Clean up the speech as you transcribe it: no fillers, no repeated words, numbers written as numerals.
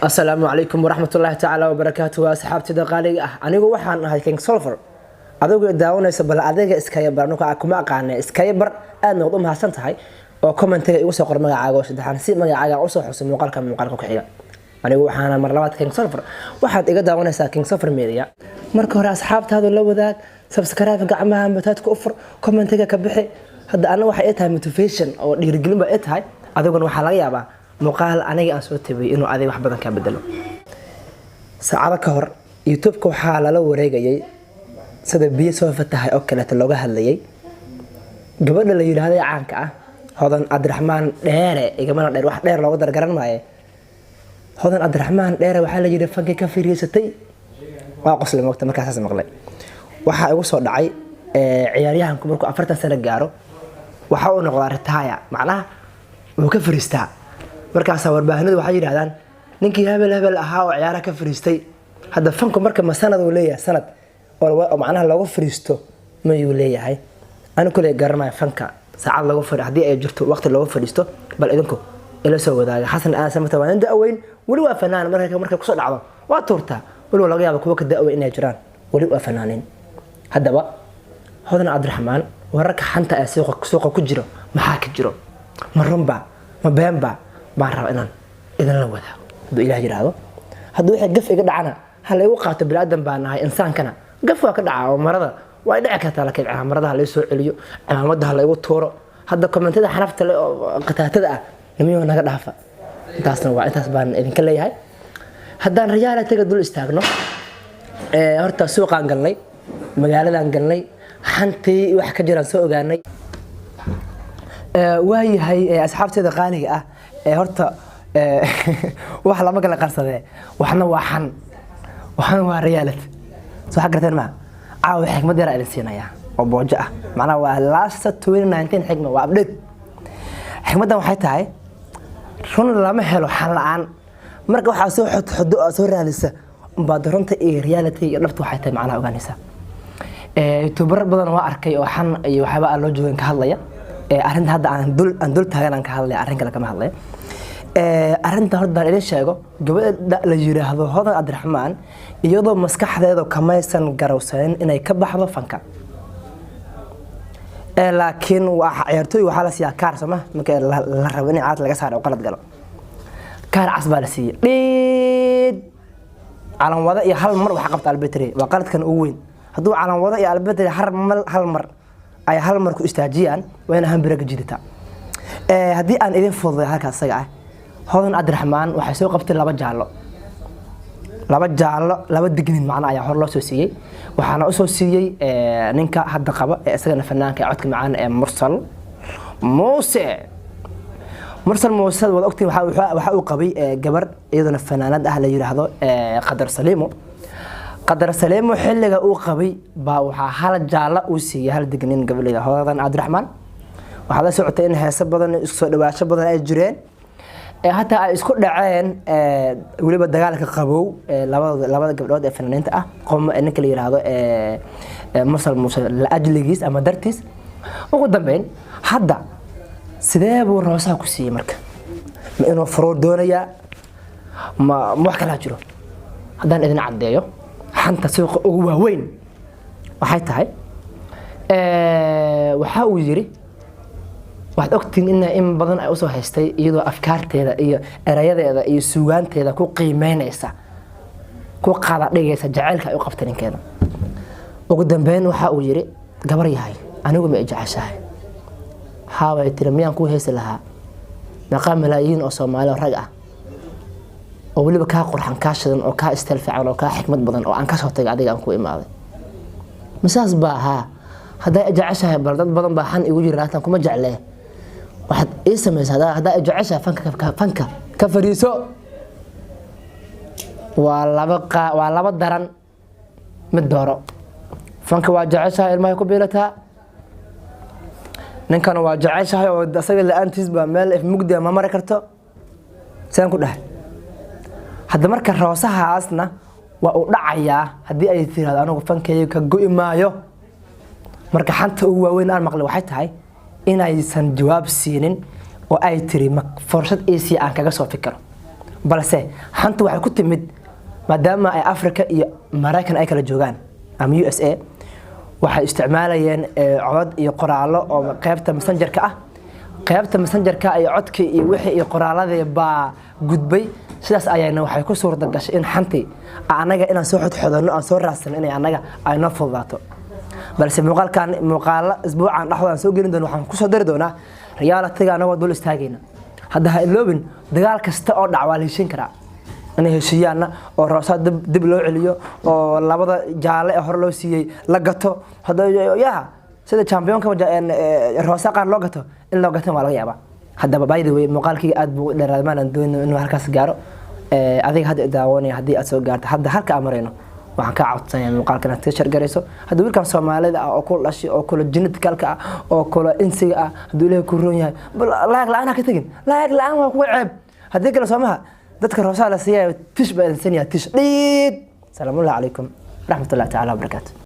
Asalaamu calaykum waraxmatullaahi tacaala wabarakaatu. Waa asxaabtida qaaliga ah. Anigu waxaan ahay King Solver. Adigu daawanaysa, bal adiga iskaya bar. Anugu kuma aqaana, iskaya bar. Aadna waad u mahadsan tahay oo commentiga igu soo qor magacaaga oo saddexaan, si magacaaga usoo xuso muuqaalka ku xiga. Anigu waxaana mar labaad King Solver, waxaad iga daawanaysaa King Solver Media. Marka hore asxaabtaadu la wadaag, subscribe gacmaha mataadka u fur, commentiga ka bixi. Hadda ana waxay ii tahay motivation oo dhiirigelin baa ii tahay. Adiguna waxaa laga yaabaa muuqaal aniga aan soo tabiyay inuu adiga wax badan kaa bedelo. Saacado ka hor YouTube-ka waxaa lala wareegayay sida biyo soo fatahay oo kaleeto looga hadlayay gabadha la yidhaahday caanka ah, Hodan Cabdiraxmaan Dheere. Igamana dheer, wax dheer looga dargaran maaye. Hodan Cabdiraxmaan Dheere waxaa la yidhi fankii ka fariisatay. Waa qosli moogta markaasaas maqlay. Waxaa igu soo dhacay, ciyaaryahanku markuu 40 sano gaaro waxa uu noqdaa retire, macnaha wuu ka fariistaa. Markaasaa warbaahinadu waxay yidhahdaan ninkii hebel hebel ahaa oo ciyaaraha ka fariistay. Hadda fanku marka ma sanad uu leeyahay, sanad oo macnaha loogu fariisto mayuu leeyahay? Ani kuley garanayo fanka saacad lagu fadhi haddii ay jirto waqti loogu fadhiisto, bal idinku ila soo wadaaga. Xasan Aadan Samata waa nin da-weyn, weli waa fanaan. Markay kusoo dhacdo waa tuurtaa. Weli waa laga yaaba kuwa ka da-weyn inay jiraan, weli waa fanaanin. Haddaba Hodan Cabdiraxmaan, wararka xanta ee suuqa ku jiro maxaa ka jiro? Ma runba ma beenba baan rabaa inaan idinla wadaago hadduu Ilaah yidhaahdo. Hadduu wixii gaf iga dhacana ha laygu qaato, biniaadan baa nahay, insaankana gaf waa ka dhacaa oo marada waa dhici kartaa, laakiin cimaamadaha ha laysoo celiyo, cimaamada ha laygu tuuro. Hadda commentada xanafta le oo qataatada ah nimiyo naga dhaafa. Intaasna waa intaas baan idinka leeyahay. Haddaan reality-ga dul istaagno, horta suuqaan galnay, magaaladan galnay, xantii wax ka jiraan soo ogaanay. Waayahay, asxaabteeda qaaliga ah, horta wax lama kala qarsadee. Waxna waa xan, waxna waa reality. Soo waxa garteen maa? Caawa xikmad yaraa idin siinayaa oo boojo ah, macnaha waa last 2019 xikma, waa update. Xikmaddan waxay tahay run lama helo xan la-aan. Marka waxaa soo xodxodo oo soo raadisa unbaad runta iyo reality iyo dhabta waxay tahay macnaha ogaanaysaa. YouTuber badan waa arkay oo xan iyo waxyaaba aan loo joogin ka hadlaya. Arrinta hadda aan dul taagan aan ka hadlaya, arrin kale kama hadlaya. Arrinta horta baan idin sheego, gabadha la yiraahdo Hodan Cabdiraxmaan iyadoo maskaxdeedu kamaysan garowsanin inay ka baxdo fanka, laakiin waa ciyaartooy, waxaa la siiyaa kaar sooma? Marka la rabo in caad laga saaro oo qalad galo, kaar cas baa la siiyey. Dhiid calanwada iyo hal mar waxa qabta albetri, waa qaladkan ugu weyn. Hadduu calanwado iyo albetri hal mar ay hal mar ku istaajiyaan, waa in hambiraga jidataa. Haddii aan idin fududay halkaas isaga ah, Hodan Cabdiraxmaan waxay soo qabtay laba jaallo, laba jaallo, laba dignin macna ayaa hor loo soo siiyey. Waxaana usoo siiyey ninka hadda qaba ee isagana fanaanka ee codka macaan ee Mursal Muuse. Mursal Muuse waad ogtiin, waxa uu qabay gabar iyaduna fanaanad ah, la yiraahdo Qadar Saliimo. Qadar Saliimo xilliga uu qabay baa waxaa hal jaalla uu siiyey, hal dignin, gabadha Hodan Cabdiraxmaan. Waxaa la socotay in heeso badan, isku soo dhawaasho badan ay jireen, hataa ay isku dhaceen, weliba dagaalka qabow labada gabdhood ee fanaaniinta ah, qom ninka la yiraahdo Mursal Muuse la ajligiis ama dartiis. Ugu dambeyn hadda sidee buu roosaha ku siiyey? Marka ma inuu furuur doonayaa, ma wax kalaa jiro? Haddaan idin caddeeyo xanta suuqa ugu waaweyn waxay tahay, waxa uu yiri waxaad ogtihiin in badan ay usoo haystay iyadoo afkaarteeda iyo erayadeeda iyo suugaanteeda ku qiimeynaysa, ku qaada dhigaysa jacaylka ay u qabtay ninkeeda. Ugu dambeyn waxa uu yiri, "Gabar yahay, anigu ma i jeceshahay?" "Haabay," tiri. "Miyaan kuu heesi lahaa? Meeqaa malaayiin oo Soomaali oo rag ah oo weliba kaa qurxan, kaa shidan, oo kaa isteel fiican, oo kaa xikmad badan oo aan kasoo tagay, adiga aan ku imaaday? Masaas baa ahaa? Haddaa jeceshahay, bal dad badan baa xan igu jira laatan kuma jeclee. Waxaad ii samaysaa, haddaa jeceshahay, fanka ka fariiso." Waa laba daran mid dooro. Fanka waa jeceshahay, ilmahay ku biilataa. Ninkana waa jeceshahay oo asaga la-aantiis baa meel if mugdi ma mari karto. Sidaan ku dhahay hadda, marka roosahaasna waa uu dhacayaa haddii ay tirahdo anigu fankayga ka go'i maayo. Marka xanta ugu waaweyn aan maqlay waxay tahay inaysan jawaab siinin oo ay tiri, "Ma fursad ii aan kaga soo fikiro?" Balse xanta waxay ku timid maadaama ay Africa iyo Maraykan ay kala joogaan ama USA, waxay isticmaalayeen codad iyo qoraallo oo qaybta Messengerka ah. Qaybta Messengerka iyo codkii iyo wixii iyo qoraaladii baa gudbay. Sidaas ayayna waxay ku suurta gashay in xantii anaga inaan soo xodxodano, aan soo raadsano, inay anaga ay noo fududaato. Balse muuqaalkan, muuqaalo isbuucan dhexdooda aan soo gelin doono, waxaan kusoo dari doonaa realityga anagoo dul istaagayna. Hadda ha iloobin, dagaal kasta oo dhac waa la heshiin karaa. Inay heshiiyaanna oo Roosaa dib loo celiyo oo labada jaalle ee hore loo siiyey la gato hadda, ya sida championka Roosa qaar loo gato in loo gatan waa laga yaabaa. Haddaba, by the way, muuqaalkayga aad buu u dheeraaday, maanaan doonin inuu halkaas gaaro. Adiga hadda daawanaya, haddii aad soo gaarto hadda halka aan marayno, waxaan kaa codsanaya muuqaalkan aad ka share garayso. Haddii wiilkan Soomaalida ah oo kula dhashay oo kula geneticalka ah oo kula insiga ah, hadduu Ilaahay ku roon yahay, bal like la-aan ha ka tegin. Like la-aan waa kuwa ceeb. Haddii kale soomaha dadka Roosaha la siiyaya, tish baa idin sinaya, tish dhiid. Salaamullahi calaykum waraxmatullahi tacaala wabarakaatu.